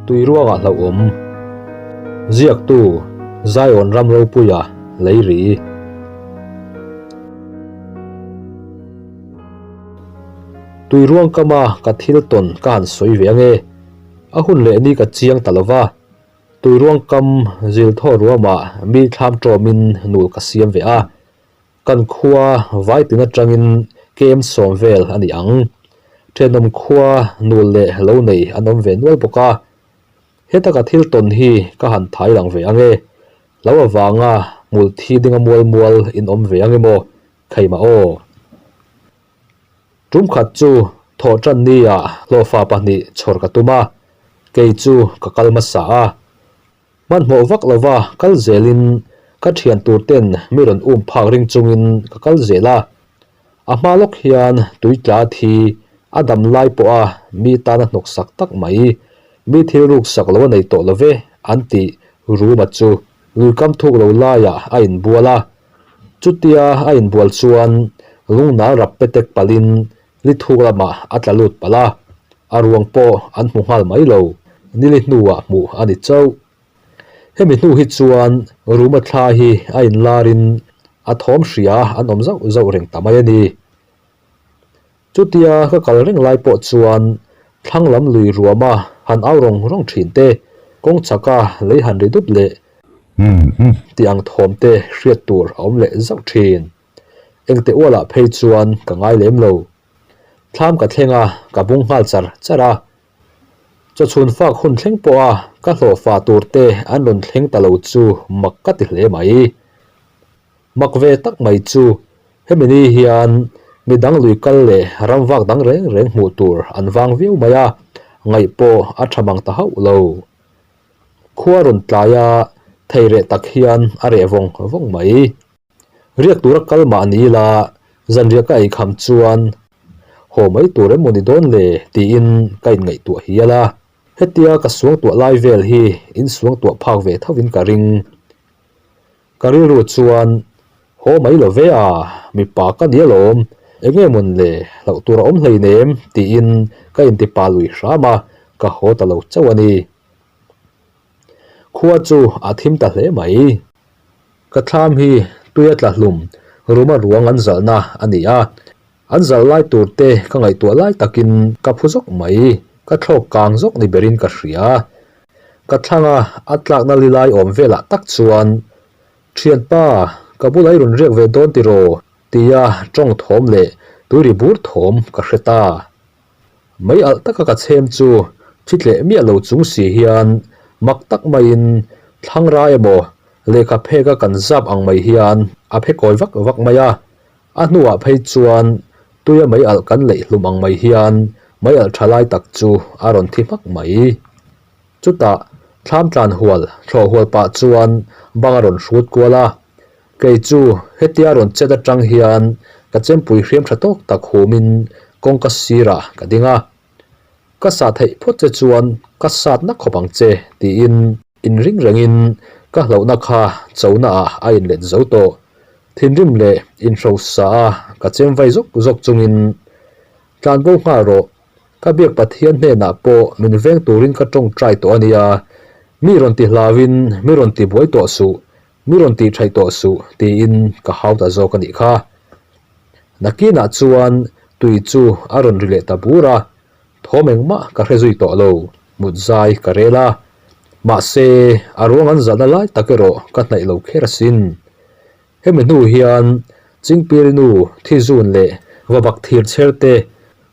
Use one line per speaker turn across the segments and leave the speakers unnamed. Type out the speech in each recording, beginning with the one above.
Tuiruangah hlauhawm. Ziaktu, Zion ram ropuia lei ri. Tuiruang kama ka thil tawn ka han sawi ve ange. A hun leh ni ka chiang ta lova. Tuiruang kam zil thaw ruamah mi thlam tawmin nul ka siam ve a. Kan khua Vaitin atangin kem sawm vel a ni ang. Thenawm khua nul leh lo nei an awm ve nual bawk a. Heta ka thil tawn hi ka han thai lang ve ang e. Lo avanga hmul thi dinga mual mual in awm ve ang emaw Kheimah aw. Tum khat chu thawh tan niah hlawhfa pahnih chhawr ka tum a, kei chu ka kal hmasa a. Hmanhmawh vak lova kal zelin ka thian tur ten mi rawn um phak ring chungin ka kal zel a. A hma lawk hian tui tla thi a dam lai pawha mi tana hnawk sak tak mai, mi thil ruk sak lo a nei tawh lo ve an tih Ruma chu lui kam thuk lo laiah a inbual a. Chutia a inbual chuan lungnal rap petek palhin Li thuk lamah a tla lut palh a, a ruang pawh an hmu nghal mai lo, nili hnuah hmuh a ni chauh. Hemi hnu hi chuan Ruma thla hi a inlarin a thawm hria an awm zauh zauh reng ta mai a ni. Chutia ka kal reng lai pawh chuan thlang lam lui ruama han au rawng rawng thin te, kawng chaka lei han ri dup leh tih ang thawm te hriat tur a awm leh zauh thin. Engte ualah phei chuan ka ngai lem lo. Thlam ka thleng a, ka bung nghal char char a. Chawchhun fak hun thleng pawha ka hlawhfa tur te an rawn thleng ta lo chu mak ka ti hle mai. Mak ve tak mai chu hemi ni hian midang lui kal leh ramvak dang reng reng hmuh tur an vang viau mai a, ngaih pawh a tha mang ta hauh lo. Khua rawn tlai a, thei reh tak hian a reh vawng vawng mai. Riak tura kal mah ni ila zanriah ka ei kham chuan haw mai tur emaw ni dawn le tiin ka inngaihtuah hial a. Hetia ka suangtuah lai vel hi insuangtuah phak ve thovin ka ring. Ka rilru chuan haw mai lo ve a, mipa ka ni alawm, eng nge mawn le, hlauh tur a awm hleinem tiin ka intipa lui hram a, ka haw ta lo chauh a ni. Khua chu a thim ta hle mai. Ka thlam hi tuia tla hlum ruma ruang an zalhna a ni a, an zalh lai tur te ka ngaihtuah lai takin ka phu zawk mai, ka thlawk kang zawk ni berin ka hria. Ka thlanga a tlakna li lai awm velah tak chuan, Thianpa, ka bulah i rawn riak ve dawn tiraw? tia tawng thawm leh tui ri bur thawm ka hre ta. Mei alh taka ka chhem chu thi tleh miah lo chung si hian mak tak maiin thlang ra emaw lehkha pheka kan zap ang mai hian a phe kawi vak vak mai a. A hnuah phei chuan tuia mei alh kan leih hlum ang mai hian mei alh tha lai tak chu a rawn thi hmak mai. Chutah thlam tlan hual thlawh hual pah chuan bang a rawn hrut kual a. Kei chu hetia rawn chet atang hian ka chempui hriam tha tawk tak humin kawngka sirah ka ding a. Ka sah theih phawt che chuan ka sat na khawp ang che tiin inring rengin ka hlauhna kha chona ah a inlet zo tawh. Thinrim leh inhrosa a ka chem vai zawk zawk chungin tlanbo nghal rawh. Ka biak Pathian hnenah pawh min veng turin ka tawngtai tawh a nia. Mi rawn ti hlauin mi rawn ti buai tawh suh. Mi rawn tih thaih tawh suh tiin ka hau ta zawk a nih kha. Nakinah chuan tui chu a rawn ri leh ta bur a, thawm engmah ka hre zui tawh lo, mut zai ka rel a. Mahse, a ruang an zalhna lai tak erawh ka hnaih lo kher asin. Hemi hnu hian Chingpirinu thizun leh vabak thir chher te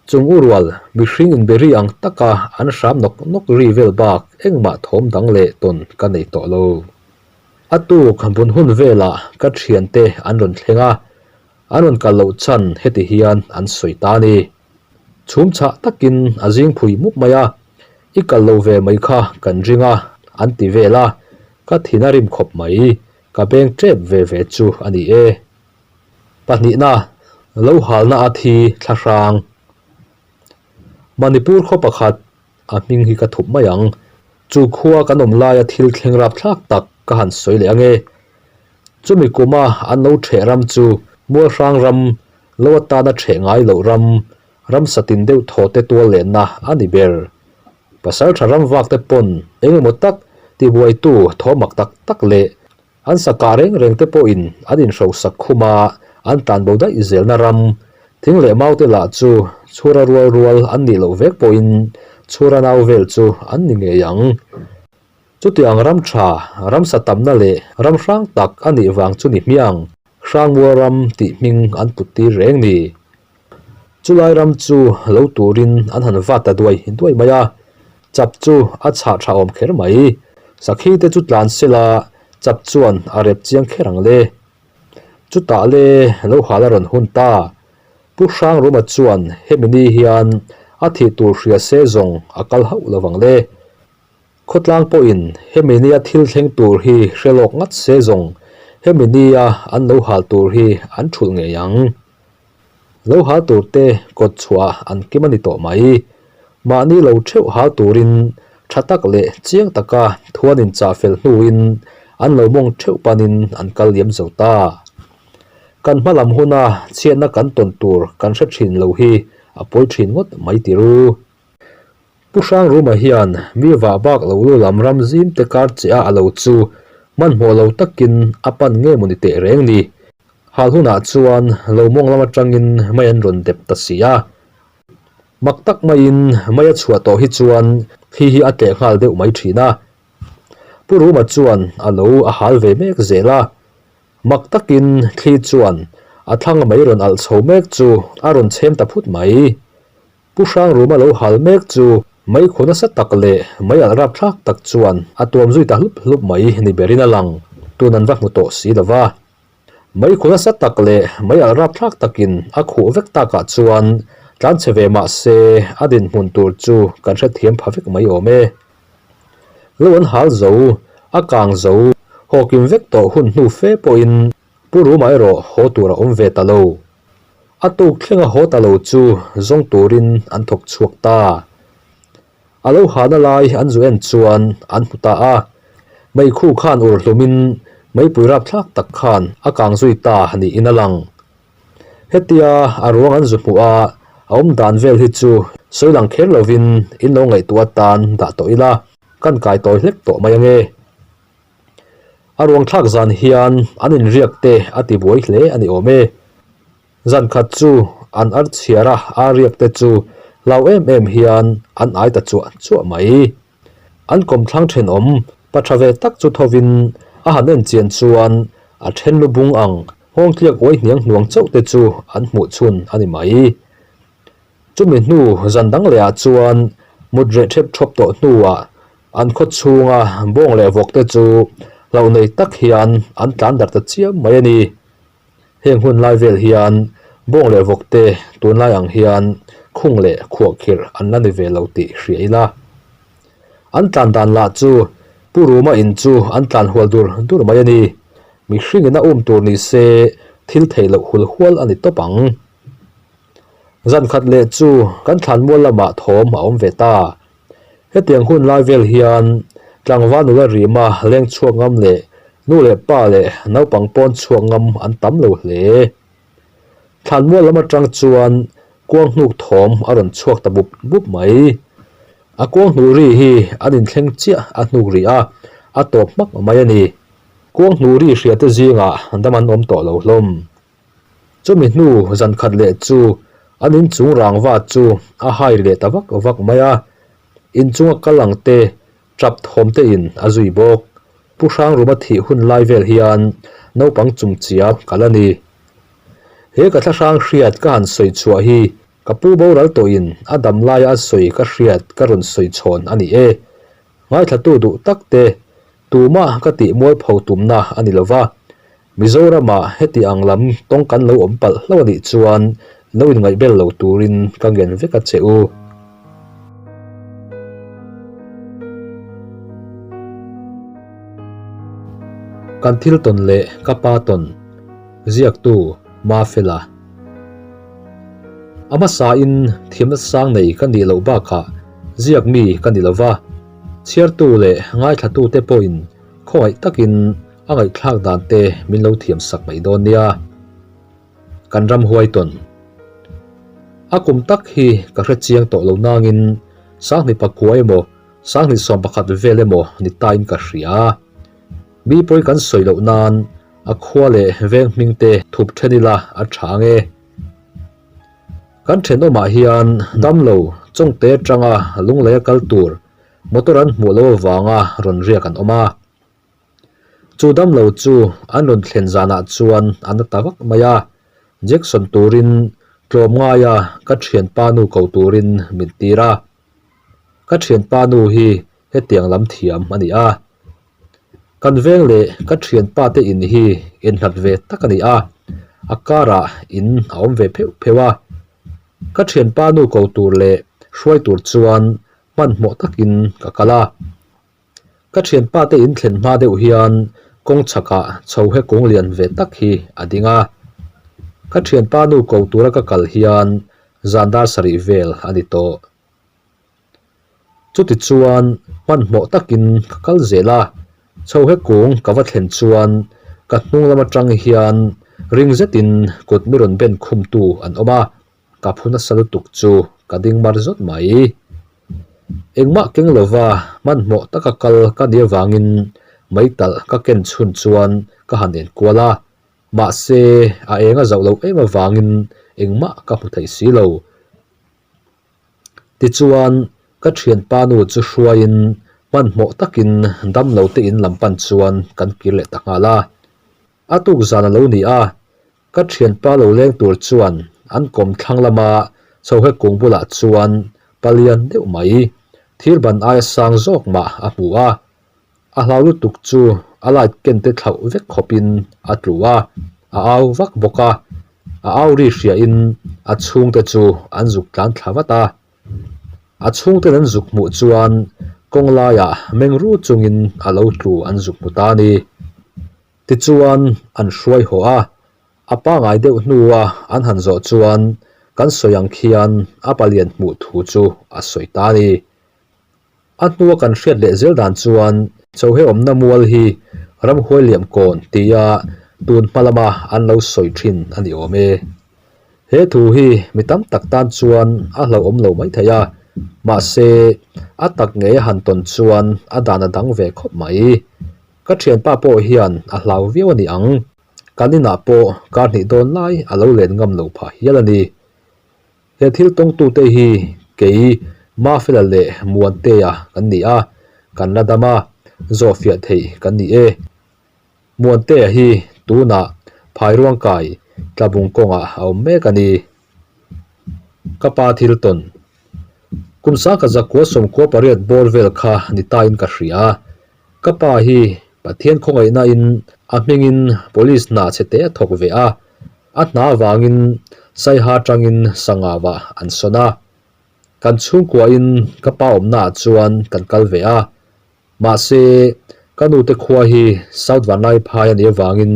chung u rual mihring inbe ri ang taka an hram nawk nawk ri vel bak engmah thawm dang leh tawn ka nei tawh lo. A tuk bun hun velah ka thiante an rawn thleng a, an rawn kal loh chhan heti hian an sawi ta a ni. Chhum chhah takin a zing phui mup mai a, i kal lo ve mai kha kan ring a, an ti vel a, ka thin a rim khawp mai, ka beng tep ve ve chu a ni e. Pahnihna, lo halna a thi thla hrang. Manipur khaw pakhat A hming hi ka thup mai ang. Chu khua kan awm laia thil thleng rap thlak tak ka han sawi leh ange. Chumi kuma an lo ṭheh ram chu Mualhrang ram, lo atana ṭheh ngai loh ram, ramsa tin deuh thaw te tual lenna a ni ber. Pasalṭha ram vak te pawn eng emaw tak tibuaitu thaw mak tak tak leh an sa kah reng reng te pawhin an inhrosak khum a, an tlanbo daih zelna ram thing leh mau te lah chu chhura rual rual an nih loh vek pawhin chhura nau vel chu an ni ngei ang. Chutiang ram tha, ramsa tamna leh ram hrang tak a nih vang chu ni hmiang, Hrangmual ram tih hming an put tir reng ni. Chulai ram chu lo turin an han vat ta duai duai mai a, chap chu a chhah tha awm kher mai. Sakhi te chu tlan sela chap chuan a rep chiang kher ang le. Chutah le lo hal a rawn hun ta. Pu Hrangruma chuan hemi ni hian a thih tur hria se zawng a kal hauh lovang le. Khawtlang pawhin hemi nia thil thleng tur hi hre lawk ngat se zawng hemi nia an lo hal tur hi an thulh ngei ang. Lo hal tur te kawt chhuah an kim a ni tawh mai. Mahni lo theuh hal turin tha tak leh chiang taka thuan inchah fel hnuin an lo mawng theuh panin an kal liam zo ta. Kan hma lam huna chhiatna kan tawn tur kan hre thin lo hi a pawi thin ngawt mai tiru. Pu Hrangruma hian mi vah bak lo lu lam ram zim te kar che a a lo chu hmanhmawh lo takin a pan nge maw ni teh reng ni. Hal hunah chuan lo mawng lam atangin mei an rawn dep ta si a. Mak tak maiin mei a chhuah tawh hi chuan thli hi a tleh nghal deuh mai thin a. Pu Ruma chuan a lo a hal ve mek zel a. Mak takin thli chuan a thlang mei rawn alh chho mek chu a rawn chhem ta phut mai. Pu Hrangruma lo hal mek chu mei khu nasa tak leh mei alh rapthlak tak chuan a tuam zui ta hlup hlup mai ni berin a lang. Tun an va hmu tawh si lo va. Mei khu nasa tak leh mei alh rapthlak takin a khuh vek takah chuan tlan chhe ve mah se a dinhmun tur chu kan hrethiam pha vek mai awm e. Lo an hal zo, a kang zo, hawkim vek tawh hun hnu fe pawhin Pu Ruma erawh haw tur a awm ve ta lo. A tuk thlenga haw ta lo chu zawng turin an thawk chhuak ta. A lo hana lai an zu en chuan an hmu ta a, meikhu khan ur hlumin meipui rapthlak tak khan a kang zui ta niin a lang. Hetia a ruang an zu hmuh a, a awm dan vel hi chu sawi lang kher lovin in lo ngaihtuah atan dah tawh ila, kan kai tawi hlek tawh mai ange. A ruangthlak zan hian an inriak te a ti buai hle a ni awm e. Zan khat chu an ar chhiar a ar riak te chu hlau em em hian an ai ta chuah chuah mai. An kawmthlang thenawm pa tha ve tak chu thovin a han en chian chuan a then lu bung ang nghawng tliak uai hniang hnuang chauh te chu an hmuh chhun a ni mai. Chumi hnu zan dang leh ah chuan mut reh thep thawp tawh hnuah An khaw chhunga bawng leh vawk te chu hlauh nei tak hian an tlan darh ta chiam mai a ni. Heng hun lai vel hian bawng leh vawk te tunlai ang hian khung leh khuahkhirh an la ni ve lo tih hria ila. An tlan dan lah chu Pu Ruma in chu an tlan hual dur dur mai a ni. Mihring in a um tur ni se thil theih loh hul hual a ni tawp ang. Zan khat leh chu kan thlanmual lamah thawm a awm ve ta. Hetiang hun lai vel hian tlangval nula rima leng chhuak ngam leh nu leh pa leh naupang pawn chhuak ngam an tam lo hle. Thlanmual lam atang chuan kuang hnuk thawm a rawn chhuak ta bup bup mai. A kuang hnuh ri hi an inthleng chiah a hnuk rih a, a tawp hmak mai a ni. Kuang hnuh ri hria te zingah dam an awm tawh lo hlawm. Chumi hnu zan khat leh chu an inchung rangva chu a hai ri leh ta vak vak mai a, inchunga kal ang te tap thawm te in a zui bawk. Pu Hrangruma thih hun lai vel hian naupang chungchia kal a ni. He ka thlahrang hriat ka han sawi chhuah hi ka pu boral tawhin a dam laia a sawi ka hriat ka rawn sawi chhawn a ni e. Ngaithlatu duh tak te tumah ka tih mualpho tumna a ni lova, Mizoramah heti ang lam tawng kan lo awm palh hlauh a nih chuan lo inngaihbel lo turin ka ngen vek a che u. Kan thil tawn leh ka pa tawn, ziaktu Mafela. A hmasain thiamna sang nei ka nih loh bakah ziak mi ka ni lova, chhiartu leh ngaithlatute pawhin khawngaih takin A ngaihthlak dan te min lo thiam sak mai dawn nia. Kan ram huai tawn. A kum tak hi ka hre chiang tawh lo nangin Sanghnih pakua emaw, sanghnih 11 vel emaw ni tain ka hria. Mi pawi kan sawi loh nan a khua leh veng hming te thup then ila a tha ang e. Kan thenawmah hian damlo chawngte atanga lunglei a kal tur motor an hmuh loh avanga rawn riak an awm a. Chu damlo chu an rawn thlen zanah chuan a na ta vak mai a, Jackson turin tlawm ngaia ka thianpa nu ko turin min tir a. Ka thianpa nu hi hetiang lam thiam a ni a. Kan veng leh ka thianpa te in hi inhlat ve tak a ni a, a karah in a awm ve pheuh pheuh a. Ka thianpa nu ko tur leh hruai tur chuan hmanhmawh takin ka kal a. Ka thianpa te in thlen hma deuh hian kawng chhakah chho he kung lian ve tak hi a ding a. Ka thianpa nu ko tura ka kal hian zan dar sarih vel a ni tawh. Chuti chuan hmanhmawh takin ka kal zel a, chho he kung ka va thlen chuan ka hnung lam atang hian ring zetin kut mi rawn ben khumtu an awm a. Ka phu nasa lutuk chu ka ding mar zawt mai. Engmah keng lova hmanhmawh taka kal ka nih avangin meitalh ka ken chhun chuan ka han enkual a, mahse a eng a zauh loh em avangin engmah ka hmu thei si lo. Tichuan ka thianpa nu chu hruaiin hmanhmawh takin damlo te in lam pan chuan kan kir leh ta nghal a. A tuk zan a lo ni a, Ka thianpa lo leng tur chuan an kawm thlang lama chhohe kung bulah chuan palian deuh mai, thir ban aia sang zawk mah a hmu a. A hlau lutuk chu a light ken te thlauh vek khawpin a tlu a, a au vak bawk a. A au ri hriain a chhungte chu an zuk tlan thla vat a. A chhungten an zuk hmuh chuan kawng laiah meng ru chungin a lo tlu an zuk hmu ta a ni. Tichuan, an hruai haw a, a pangai deuh hnua an han zawh chuan kan sawi ang khian a palian hmuh thu chu a sawi ta a ni. A hnua kan hriat leh zel dan chuan Chauhe awmna mual hi ramhuai liam kawn tia tun hma lama an lo sawi thin a ni awm e. He thu hi mi tam tak tan chuan a hlauhawm lo maithei a, mahse a tak ngei a han tawn chuan a dan a dang ve khawp mai. Ka thianpa pawh hian a hlau viau a ni ang. Kan inah pawh kar hnih dawn lai a lo len ngam lo phah hial a ni. He thil tawngtute hi kei Mafela leh Muantea kan ni a, kan la dam a, zawhfiah theih kan ni e. Muantea hi tunah Phairuangkai Tlabung kawngah a awm mek a ni. Ka pa thil tawn. Kum sangkhat zakua 98 bawr vel kha ni tain ka hria. Ka pa hi Pathian khawngaihna in a hmingin police hna chhe te a thawk ve a, a hna avangin Saiha tangin Sangauah an sawn a. Kan chhungkua in ka pa awmna ah chuan kan kal ve a. Mahse, ka nute khua hi South Vanlaiphai a nih avangin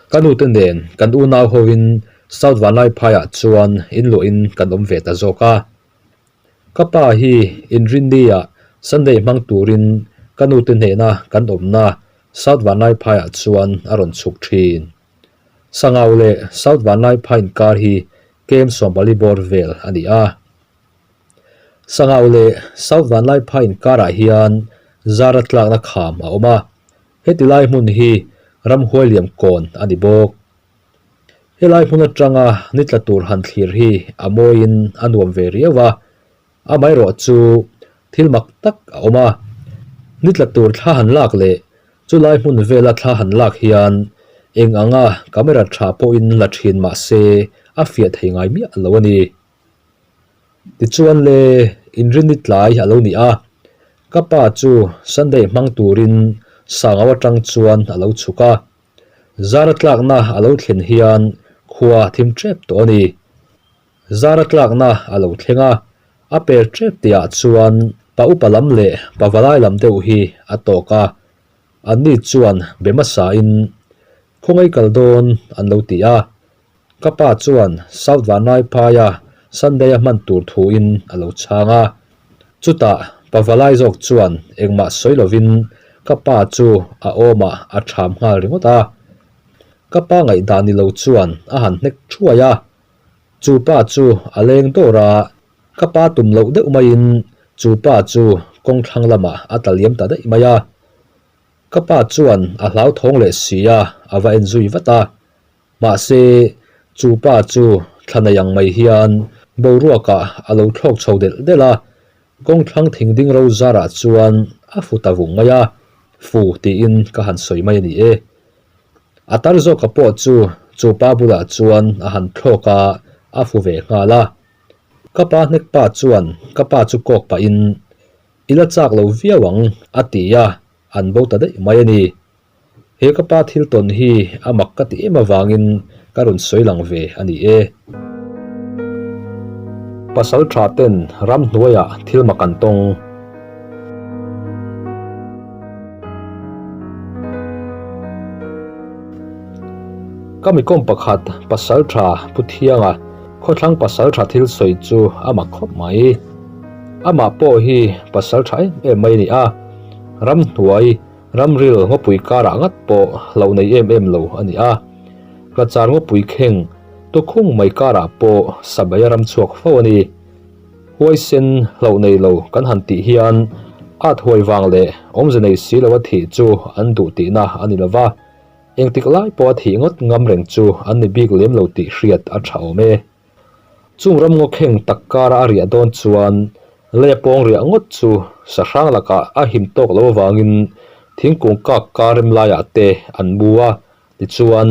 ka nute nen kan unau hovin South Vanlaiphaiah chuan inluahin kan awm ve ta zawk a. Ka pa hi Inrinni-ah Sunday hmang turin ka nute hnehna kan awmna South Vanlaiphaiah chuan a rawn chhuk thin. Sangau leh South Vanlaiphai inkar hi kem 40 bawr vel a ni a. Sangau leh South Vanlaiphai inkarah hian zara tlakna kham a awm a, heti lai hmun hi ramhuai liam kawn a ni bawk. Helai hmun atanga ni tla tur han thlir hi a mawiin a nuam ve riau a, amaherawh chu thil mak tak a awm a, ni tla tur thla han lak leh chulai hmun vela thla han lak hian eng anga camera tha pawhin la thin mah se a fiah thei ngai miah lo a ni. Tichuan le, inrinni tlai a lo ni a, ka pa chu Sunday hmang turin Sangau atang chuan a lo chhuk a. Zara tlakna a lo thlen hian khua a thim tep tawh a ni. Zara tlakna a lo thleng a, a per tep tihah chuan pa upa lam leh pa valai lam deuh hi a tawk a, anni chuan be hmasain khawngaih kal dawn an lo ti a. Ka pa chuan South Vanlaiphaia Sunday a hman tur thuin a lo chhang a. Chutah pa valai zawk chuan engmah sawi lovin ka pa chu a awmah a ṭham nghal ringawt a. Ka pa ngaihdan ni lo chuan a han hnek thuai a. Chu pa chu a leng dawr a, ka pa tum loh deuh maiin. Chu pa chu kawng thlang lamah a tla liam ta daih mai a. Ka pa chuan a hlauthawng leh si a, a va en zui vat a. Mahse, chu pa chu thla nei ang mai hian boruakah a lo thlawk chho delh delh a, kawng thlang thing ding ro zarah chuan a fu ta vung mai a, fu tiin ka han sawi mai a ni e. A tar zawka pawh chu chu pa bulah chuan a han thlawk a, a fu ve nghal a. Ka pa hnek pa chuan ka pa chu kawk pahin, I la chak lo viau ang, a ti a, an bo ta daih mai a ni. He ka pa thil tawn hi a mak ka ti em avangin ka rawn sawi lang ve a ni e. Pasal tha ten ramhnuaiah thil mak an tawng. Ka mikawm pakhat pasal tha Pu Thianga khawthlang pasal tha thil sawi chu a mak khawp mai. Amah pawh hi pasal tha em em mai a ni a, ramhnuai Ramril ngawpui karah ngat pawh hlauh nei em em lo a ni a, Cachar ngawpui kheng tukhung mai karah pawh sabai a ram chhuak fo a ni. Huaisen hlauh nei lo kan han tih hian at huai vang leh awmze nei si lo a thih chu an duh tihna a ni lo va, engtik lai pawh a thih ngawt ngam reng chu an ni bik lem lo tih hriat a tha awm e. Chung ram ngaw kheng tak kara a riah dawn chuan lei a pawng riah ngawt chu sahrang lakah a him tawk lo avangin thingkung kak kar rem laiah te an mu a, tichuan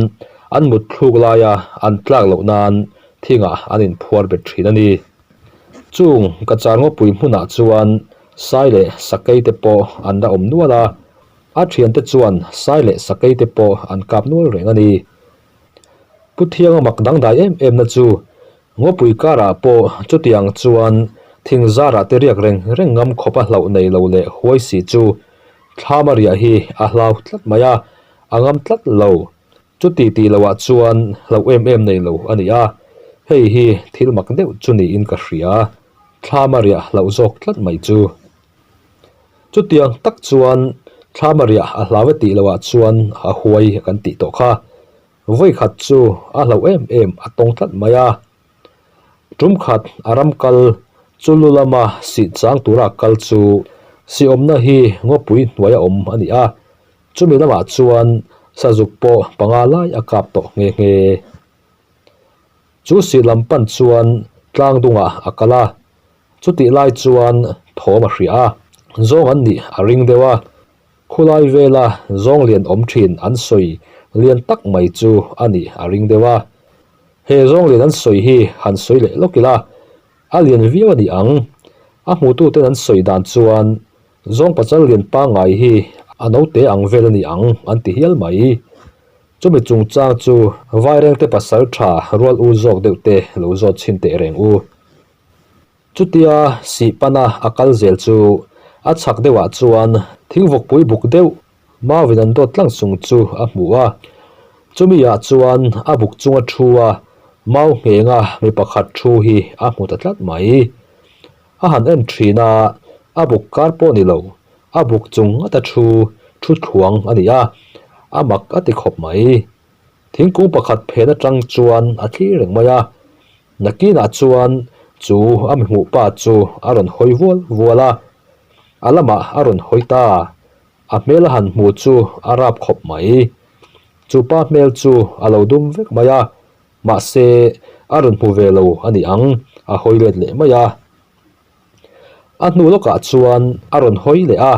an mut thluk laia an tlak loh nan thingah an inphuar bet thin a ni. Chung Cachar ngawpui hmunah chuan sai leh sakei te pawh an la awm nual a, a thiante chuan sai leh sakei te pawh an kap nual reng a ni. Pu Thianga mak dangdai em em na chu Ngawpui karah pawh chutiang chuan thing zarah te riak reng reng ngam khawp a hlauh nei lo leh huai si chu Thlama riah hi a hlau tlat mai a, a ngam tlat lo. Chuti tih loah chuan hlauh em em nei lo a ni a, hei hi thil mak deuh chu niin ka hria. Thlama riah hlauh zawk tlat mai chu. Chutiang tak chuan Thlama riah a hlau e tih loah chuan a huai kan tih tawh kha. Vawikhat chu a hlauh em em a tawng tlat mai a. Tum khat a ram kal chu lu lama sih chang tura kal chu sih awmna hi ngawpui hnuaia awm a ni a. Chumi lamah chuan sazuk pawh panga lai a kap tawh nghe nghe. Chu sih lam pan chuan tlang dungah a kal a. Chutih lai chuan thawm a hria a, zawng an nih a ring deuh a, khulai vela zawng lian awm thin an sawi lian tak mai chu a nih a ring deuh a. He zawng lian an sawi hi han sawi leh lawk ila, a lian viau a ni ang. A hmututen an sawi dan chuan zawng pachal lian pangngai hi a note ang vel a ni ang an ti hial mai. Chumi chungchang chu Vairengte pasal tha rual u zawk deuh te lo zawt chhin teh reng u. Chutia sih pana a kal zel chu a chhak deuhah chuan thingvawkpui buk deuh Marvin an dawt tlang chung chu a hmu a. Chumi ah chuan a buk chunga thu a mau nghenga mi pakhat thu hi a hmu ta tlat mai. A han en thin a, a buk kar pawh ni lo, a buk chung ngata thu thu thluang a ni a, a mak a ti khawp mai. Thingkung pakhat phen atang chuan a thlir reng mai a. Nakinah chuan chu a mi hmuh pa chu a rawn hawi vual vual a, a lamah a rawn hawi ta. A hmel a han hmu chu a rap khawp mai. Chu pa hmel chu a lo dum vek mai a, mahse a rawn hmu ve lo a ni ang, a hawi let leh mai a. A hnu lawkah chuan a rawn hawi leh a,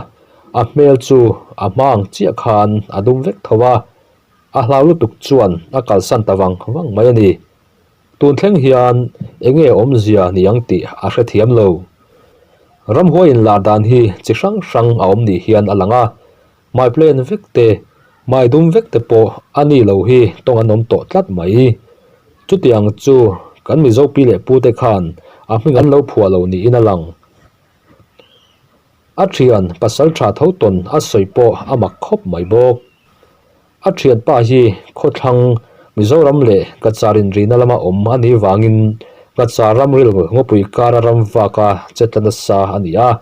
a hmel chu a hma ang chiah khan a dum vek tho a, a hlau lutuk chuan a kalsan ta vang vang mai a ni. Tun thleng hian eng nge awmzia ni ang tih a hrethiam lo. Ramhuai inlar dan hi chi hrang hrang a awm ni hian a lang a, hmai plan vek te, hmai dum vek te pawh a ni lo hi tawng an awm tawh tlat mai. Chutiang chu kan Mizo pi leh pu te khan a hming an lo phuah lo niin a lang. A thian pasal tha tho tawn a sawi pawh a mak khawp mai bawk. A thianpa hi khawthlang Mizoram leh Cachar inrihna lama awm a nih vangin Cachar ram rilru ngawpui kara ram vaka che tla nasa a ni a,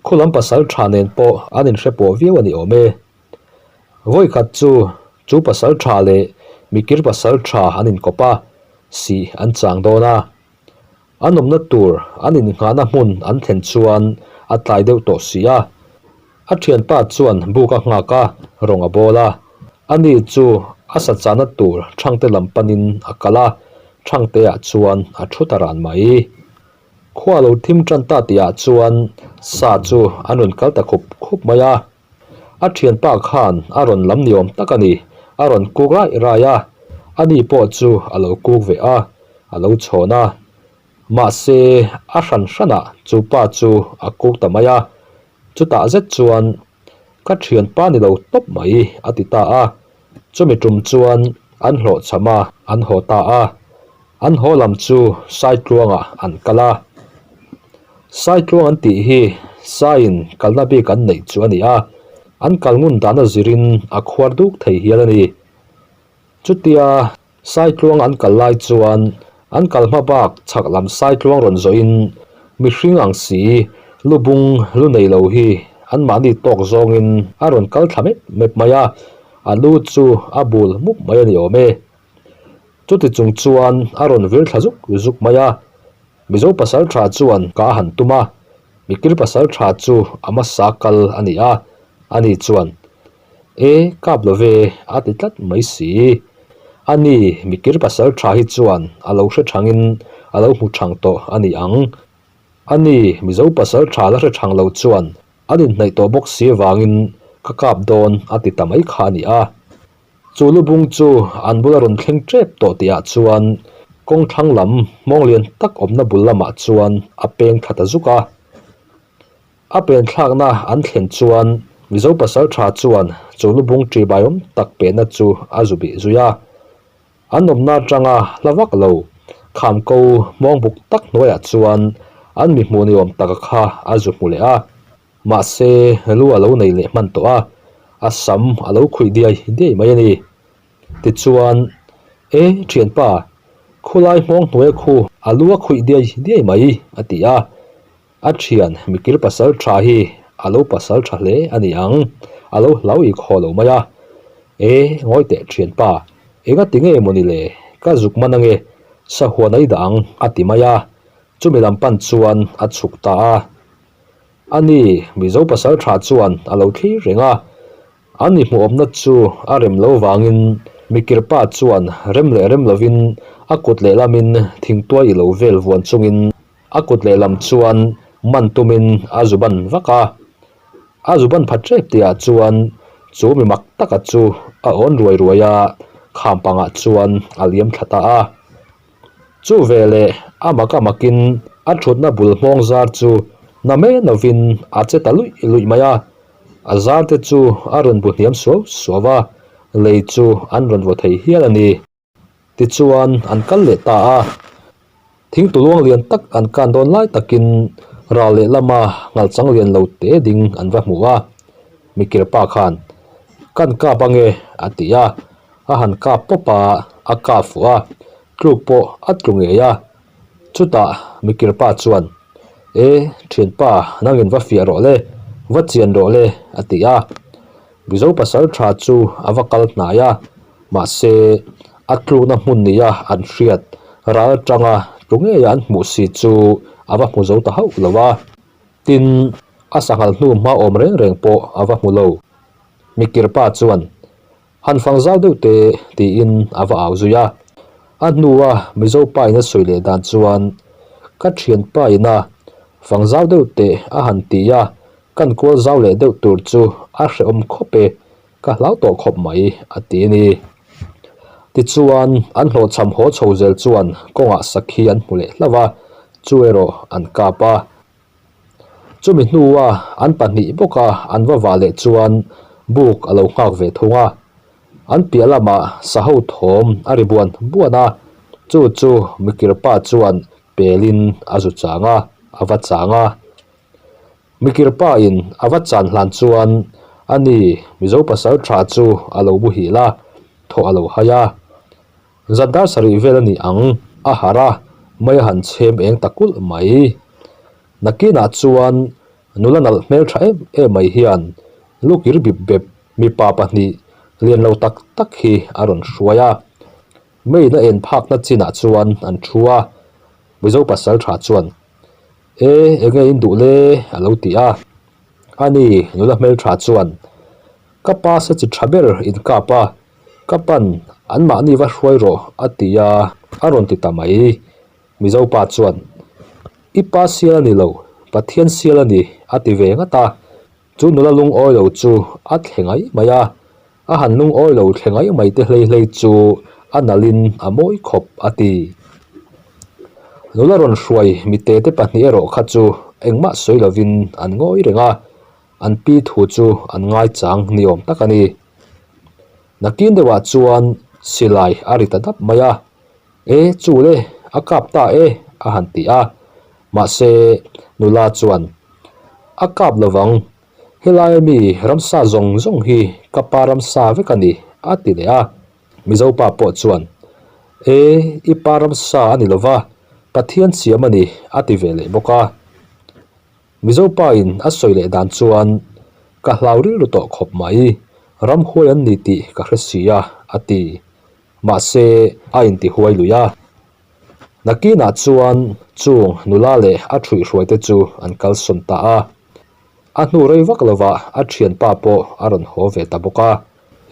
khulam pasal tha nen pawh an inhre pawh viau a ni awm e. Vawikhat chu chu pasal tha leh mikir pasal tha an inkawp a, sih an chang dawn a. An awmna tur an innghahna hmun an thlen chuan A tlai deuh tawh si a. A thianpa chuan buk a nghak a, rawng a bawl a. Ani chu a sa chahna tur Thangte lam panin a kal a, Thangteah chuan a thu ta ran mai. Khua lo thim tan ta tihah chuan sa chu an rawn kal ta khup khup mai a. A thianpa khan a rawn lam ni awm tak a ni, a rawn kuk raih raih a. Ani pawh chu a lo kuk ve a, a lo chhawn a. Mahse, a hran hranah chu pa chu a kuk ta mai a. Chutah zet chuan, Ka thianpa ni lo tawp mai, a ti ta a. Chumi tum chuan an hlawhchham a, an haw ta a. An haw lam chu Saitluangah an kal a. Saitluang an tih hi Saiin kalna bik an neih chu a ni a, an kal ngun dana zirin a khuar duk thei hial a ni. Chutia Saitluang an kal lai chuan an kal hma bak chhak lam Saitluang rawn zawhin mihring ang si lu bung lu nei lo hi anmahni tawk zawngin a rawn kal thla mep mep mai a, a lu chu a bul mup mai a ni awm e. Chuti chung chuan a rawn vir thla zuk zuk mai a, Mizo pasal tha chuan ka a han tum a, Mikir pasal tha chu a hmasa kal a ni a, ani chuan, E, kap lo ve, a ti tlat mai si. Ani, Mikir pasal tha hi chuan a lo hre thangin a lo hmu thang tawh a ni ang. Ani, Mizo pasal tha la hre thang lo chuan an inhnaih tawh bawk si avangin ka kap dawn a ti ta mai kha a ni a. Chu lubung chu an bula rawn thleng tep tawh tihah chuan kawng thlang lam hmawng lian tak awmna bul lamah chuan a peng thla ta zuk a. A pen thlakna an thlen chuan Mizo pasaltha chuan chu lubung ṭihbaiawm tak pehna chu a zu bih zui a. An awmna atanga hla vak lo khamko hmawng buk tak hnuaiah chuan an mi hmuh ni awm taka kha a zu hmu leh a. Mahse, lu a lo nei leh hman tawh a, a sam a lo khuih diai diai mai a ni. Tichuan, E, thianpa, khulai hmawng hnuai khu a lu a khuih diai diai mai, a ti a. A thian mikir pasal tha hi a lo pasal tha hle a ni ang, a lo hlau i khaw lo mai a. E, ngawi teh thianpa, enga ti nge maw ni le, ka zuk man ange, sahuan a i dah ang, a ti mai a. Chumi lam pan chuan a chhuk ta a. A ni, Mizo pasal tha chuan a lo thlir reng a. An inhmuhawmna chu a rem lo vangin Mikirpa chuan rem leh rem lovin a kut lehlamin thingtuai i lo vel vuan chungin a kut lehlam chuan man tumin a zu ban vak a. A zu ban phat tep tihah chuan chu mi mak taka chu a awn ruai ruai a, kham pangah chuan a liam thla ta a. Chu veleh a mak a makin a thutna bul hmawng zar chu na mai lovin a che ta luih luih mai a, a zar te chu a rawn bu hniam suau suau a, lei chu an rawn vaw thei hial a ni. Tichuan an kal leh ta a, thingtuluang lian tak an kan dawn lai takin ral lehlama ngalchang lian lo te ding an va hmu a, Mikirpa khan, Kan kap ange a ti a. A han kap pawp a, a kap fuh a, tluk pawh a tlu ngei a. Chutah Mikirpa chuan, E, thianpa, nangin va fiah rawh le, va chian rawh le, a ti a. Mizo pasal tha chu a va kal hnai a, mahse a tlukna hmun nia an hriat ral atanga tlu ngeia an hmuh si chu a va hmu zo ta hauh lo a. Tin, a sanghal hnu hma awm reng reng pawh a va hmu lo. Mikirpa chuan, Han fang zau deuh te tiin a va au zui a. A hnua Mizo pa in a sawi leh dan chuan ka thianpa ina fang zau deuh teh a han ti a, kan kual zau leh deuh tur chu a hrehawm khawp e, ka hlau tawh khawp mai a ti a ni. Tichuan an hlawhchham haw chho zel chuan kawngah sakhi an hmu leh hlauh a, chu erawh an kap a. Chumi hnua an pahnih bawka an va vah leh chuan buk a lo nghak ve thung a. An piah lamah saho thawm a ri buan buan a, chu chu Mikirpa chuan pelin a zu chang a, a va chang a. Mikirpa in a va chan hlan chuan ani Mizo pasal tha chu a lo muhil a, thaw a lo hai a. Zan dar sarih vel a ni ang, a harh a, mei a han chhem eng ta kulh mai. Nakinah chuan nula nalh hmel tha em em mai hian lukir bip bep mipa pahnih lian lo tak tak hi a rawn hruai a. Meiin a en phakna chinah chuan an thu a, Mizo pasal tha chuan. E, enge in duh le? a lo ti a. Ani, nula hmeltha chuan, Ka pa sa chi tha ber in kap a, ka pan anmahni va hruai rawh a ti a, a rawn ti ta mai. Mizo pa chuan, I pa sial a ni lo, Pathian sial a ni a ti ve ngat a. Chu nula lungawi lo chu a thle ngai mai a, a han lungawi lo thle ngai mai te hlei hlei chu a nalhin a mawi khawp a ti. Nula rawn hruai mite te pahnih erawh kha chu engmah sawi lovin an ngawi reng a, an pi thu chu an ngaichang ni awm tak a ni. Nakin deuhah chuan silai a ri ta dap mai a, E chu le, a kap ta e a han ti a, mahse nula chuan A kap lovang, helai ami ramsa zawng zawng hi ka pa ramsa vek a ni a ti leh a, Mizo pa pawh chuan E i pa ramsa a ni lova, Pathian siam a ni a ti ve leh bawk a. Mizo pa in a sawi leh dan chuan Ka hlau rilru tawh khawp mai, ramhuai an ni tih ka hre si a a ti. Mahse, a intihuai lui a. Nakinah chuan chung nula leh a ṭhuihhruaite chu an kalsawn ta a. A hnu rei vak lovah a ṭhianpa pawh a rawn haw ve ta bawk a.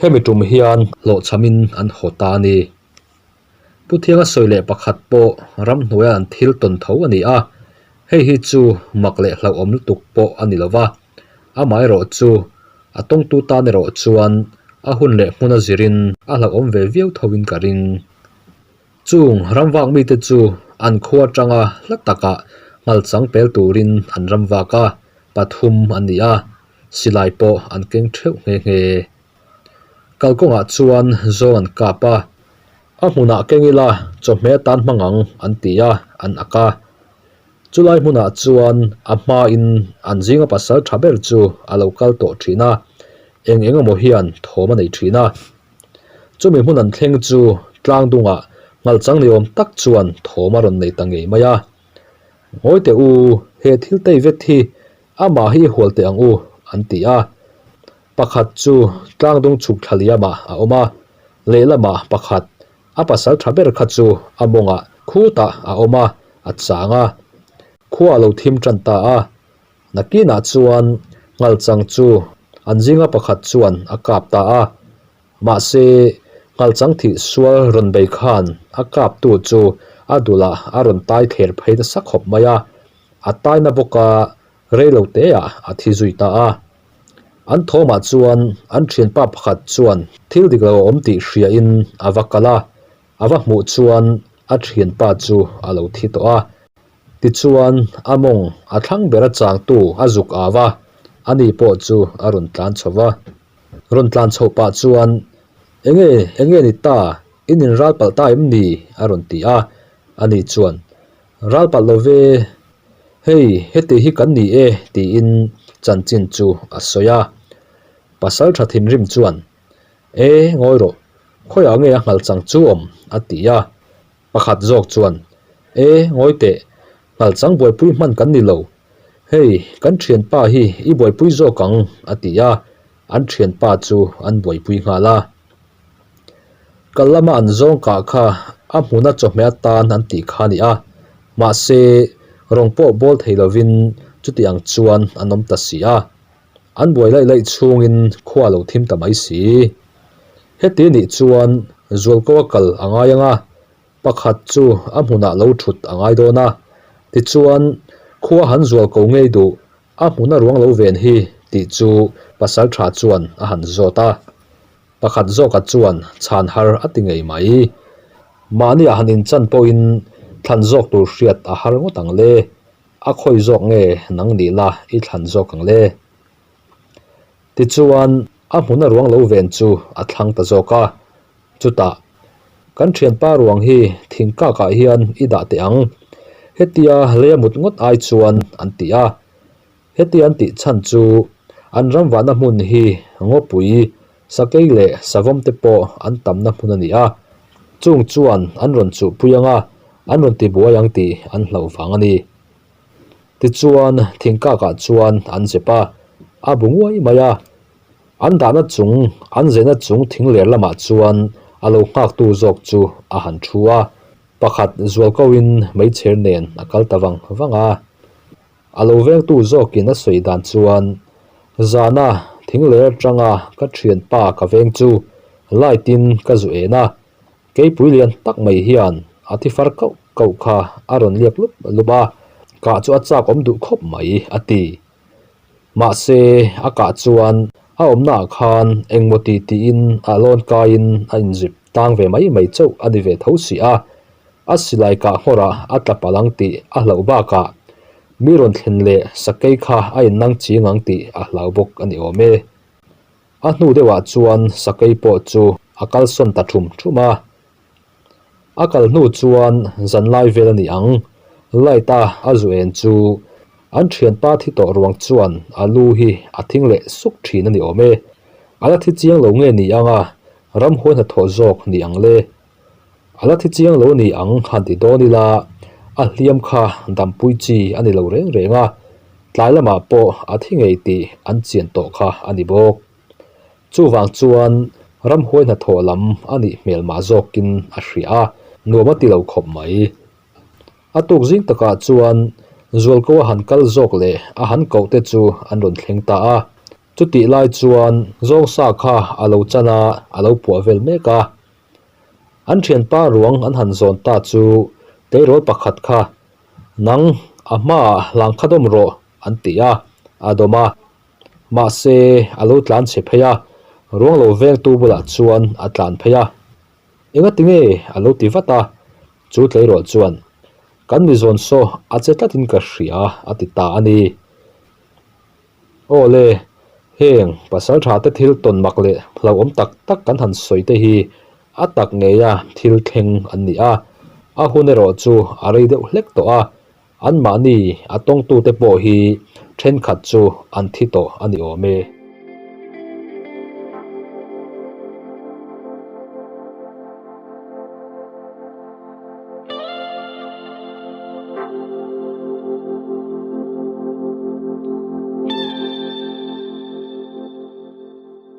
Hemi ṭum hian hlawhchhamin an haw ta a ni. Pu Thianga sawi leh pakhat pawh ramhnuaia an thil tawn tho a ni a. Hei hi chu mak leh hlauhawm lutuk pawh a ni lova. Amaherawh chu a tawngtu tan erawh chuan a hun leh hmun a zirin a hlauhawm ve viau thoin ka ring. Chung ramvak mite chu an khua atanga hla takah nghalchang pel turin an ramvak a, pathum an ni a, silai pawh an keng theuh nghe nghe. Kalkawngah chuan zawng an kap a, a hmunah keng ila chawhmeh atan hmang ang an ti a, an ak a. Chulai hmunah chuan a hmain an zinga pasal tha ber chu a lo kal tawh thin a, eng eng emaw hian thawm a nei thin a. Chumi hmun an thleng chu tlang dungah nghalchang ni awm tak chuan thawm a rawn nei ta ngei mai a. Ngawi teh u, he thil tei vet hi amah hi i hual teh ang u, an ti a. Pakhat chu tlang dung chhuk thla liamah a awm a, lehlamah pakhat A pasal tha ber kha chu a mawngah khutah a awm a, a chang a. Khua a lo thim tan ta a. Nakinah chuan nghalchang chu an zinga pakhat chuan a kap ta a. Mahse, nghalchang thih sual rawn bei khan a kaptu chu a dulah a rawn tai thler phei nasa khawp mai a. A taina bawka rei lo teah a thi zui ta a. An thawmah chuan an thianpa pakhat chuan thil dik lo a awm tih hriain a va kal a, a va hmuh chuan a thianpa chu a lo thi tawh a. Tichuan a mawng a thlang bera changtu a zuk au a, ani pawh chu a rawn tlan chho va. Rawn tlan chhoh pah chuan, Enge, enge ni ta, in inral palh ta em ni? a rawn ti a, ani chuan, Ral palh lo ve, hei heti hi kan ni e tiin chanchin chu a sawi a. Pasal tha thinrim chuan, E, ngawi rawh, khawiah nge a nghal chang chu awm? a ti a. Pakhat zawk chuan, E, ngawi teh, nghal chang buaipui hman kan ni lo. Hei, kan thianpa hi i buaipui zawk ang, a ti a. An thianpa chu an buaipui nghal a. Kal lama an zawng kah kha a hmuna chawhmeh atan an tih kha a ni a, mahse rawng pawh bawl thei lovin chuti ang chuan an awm ta si a. An buai laih laih chhungin khua a lo thim ta mai si. Heti nih chuan Zualko a kal a ngai ang a, pakhat chu a hmunah lo thut a ngai dawn a, tichuan khua han Zualko ngei duh a hmuna ruang lo ven hi tih chu pasal tha chuan a han zawt a. Pakhat zawka chuan chhan har a ti ngei mai. Mahnia han inchan pawhin thlan zawk tur hriat a har ngawt ang le. A khawi zawk nge nang nih la i thlan zawk ang le? Tichuan a hmuna ruang lo ven chu a thlang ta zawk a. Chutah, Kan thianpa ruang hi thingkakah hian i dah teh ang. Hetia lei a mut ngawt ai chuan an ti a. Heti an tih chhan chu an ram vahna hmun hi ngawpui, sakei leh savawm te pawh an tamna hmun a ni a, chung chuan an rawn chuhpui ang a, an rawn tibuai ang tih an hlauh vang a ni. Tichuan thingkakah chuan an zep a, a bu nguai mai a. An dahna chung, an zehna chung thingler lamah chuan a lo nghaktu zawk chu a han thu a. Pakhat zual koin meichher nen a kal ta vang vang a. A lo vengtu zawkin a sawi dan chuan, Zana thing leh atanga ka thianpa ka veng chu light in ka zu en a, keipui lian tak mai hian a thi far kauh kauh kha a rawn liak lup lup a, kah chu a chak awm duh khawp mai a ti. Mahse a kah chuan a awmnaah khan engmaw ti tiin a lawn kaiin a inzip tang ve mai mai chauh a ni ve tho si a, A silai kah nghawrah a tla palh ang tih a hlauh bakah mi rawn thlen leh sakei kha a innang ching ang tih a hlau bawk a ni awm e. A hnu deuhah chuan sakei pawh chu a kalsawn ta thum thum a. A kal hnu chuan zanlai vel a ni ang, light a a zu en chu an thianpa thi tawh ruang chuan a lu hi a thing leh suk thin a ni awm e. A la thi chiang lo nge ni ang a, ramhuai hnathawh zawk ni ang le. A la thi chiang lo ni ang han ti dawn ila, a hliam kha dampui chi a ni lo reng reng a, tlai lamah pawh a thi ngei tih an chian tawh kha a ni bawk. Chuvang chuan ramhuai hnathawh lam a nih hmel mah zawkin a hria a, nuam a ti lo khawp mai. A tuk zing takah chuan Zualko a han kal zawk leh a han koh te chu an rawn thleng ta a, chutih lai chuan Zawngsa kha a lo chan a, a lo puah vel mek a. An thianpa ruang an han zawn ta chu tleirawl pakhat kha, Nang, a hmaah hlang kha dawm rawh, an ti a, a dawm a. Mahse, a lo tlan chhe phei a, ruang lo vengtu bulah chuan a tlan phei a. Engati nge? a lo ti vat a. Chu tleirawl chuan, Kan mi zawn saw a che tlatin ka hria, a ti ta a ni. Aw le, heng pasal tha te thil tawn mak leh hlauhawm tak tak kan han sawi te hi a tak ngeia thil thleng an ni a, a hun erawh chu a rei deuh hlek tawh a, anmahni a tawngtute pawh hi thenkhat chu an thi tawh a ni awm e.